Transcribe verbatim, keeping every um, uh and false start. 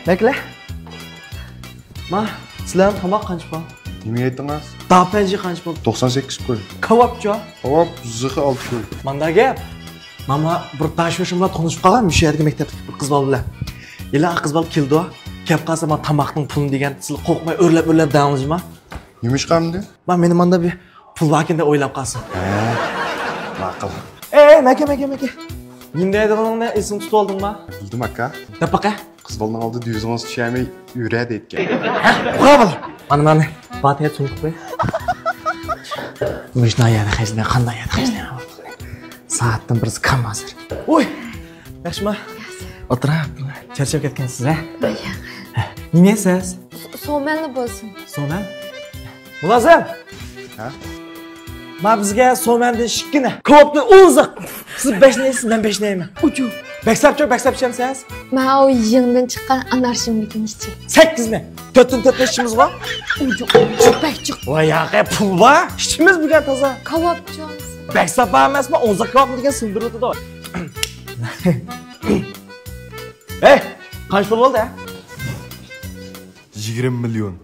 مەكلە. ما، سىلەرنىڭ تاماق قانچە پۇل؟ نېمە ئېيتتىڭىز؟ داپەنجى قانچە پۇل؟ توقسان سەككىز پۇل. كاۋاپچۇ؟ كاۋاپ زىخى ئالتە پۇل. ماندا گەپ. ماما بىر داشۆشۈم بىلەن تونۇشۇپ قالغان، مۇشۇ يەردىكى مەكتەپتىكى بىر قىز بالا بىلەن. ھېلى قىز بالا كېلىدۇ. كەپ قالسا، ما تاماقنىڭ پۇلىنى دېگەن، سىلەر قورقماي ئۆرلەپ-ئۆرلەپ دەڭلىجىما. نېمىشقا ئەمدى؟ ما، مېنى ماندا بىر پۇل باركەن دەپ ئويلاپ قالسا. ھە، ماقۇل. ئەي، مەكە، مەكە، مەكە. نېمە دەيدىغىنىڭنى ئېسىڭدە تۇتۇۋالدىڭما؟ بىلدىم، ئاكا. دەپ باقە. قىز بالىنىڭ ئالدىدا يۈزىڭىز چۈشەرمەي يۈرە دەيدىكەن. ھە، ئۇخلا بالا. مانا، مانا. باتىيە سۇندۇق بوي. مۇشۇنداق يەردە خەجلىمەي، قانداق يەردە خەجلىمەي. سائەتتىن بىرسى كام ھازىر. ئۇي! ياخشىما؟ ئولتۇراپ. چارچاپ كەتكەنسىز، ھە؟ نېمە يەيسىز؟ سومەنلا بولسۇن. سومەن؟ مۇلازىم! ھە؟ ما بىزگە سومەندىن ئىككىنى، كاۋاپتىن ئون زىق. سىز بەشنى يەيسىز، مەن بەشنى يەيمەن. ئۇجۇ. بەكسەپچۇ، بەكسەپ ئىچەمسىز؟ ماۋۇ يېڭىدىن چىققان ئانار شىرنىكىنى ئىچەي. سەككىزنى. تۆتتىن تۆتنى ئىچىمىزغۇ؟ ئۇجۇ، ئۇجۇ، بەك جىق. ۋاي ياقى، پۇل بار. ئىچىمىز بۈگۈن تازا. كاۋاپچۇ ئالسا. بەكسەپ بار ئەمەسمۇ، ئون زىق كاۋاپنى دېگەن سىڭدۈرۈۋېتىدۇ. ھەي، قانچە پۇل بولدى، ھە؟ يىگىرمە مىليون.